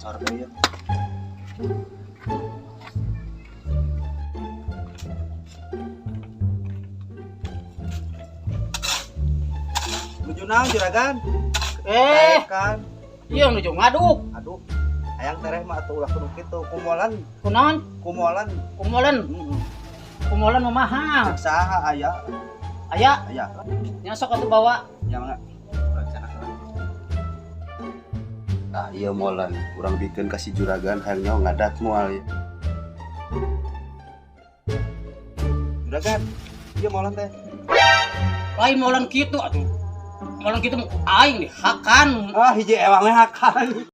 Pasar teh ya. Nuju naon, Juragan? Eh, Kan. Iya, nuju ngaduk. Aduh. Hayang tereh mah atuh ulah kudu kitu. Kumolan, Kunaon? Kumolan. Kumolen. Heeh. Kumolen mah mahal. Cek saha aya? Aya, Aya. Nya sok atuh bawa. Ya mangga. Rencana. Ah, iya molan, urang bikeun ka si juragan, hayang nyaho ngadat moal ya. Juragan, iya molan teh. Lain molen kitu atuh. Molen kitu mah aing dihakan. Ah, hiji ewangnya hakan.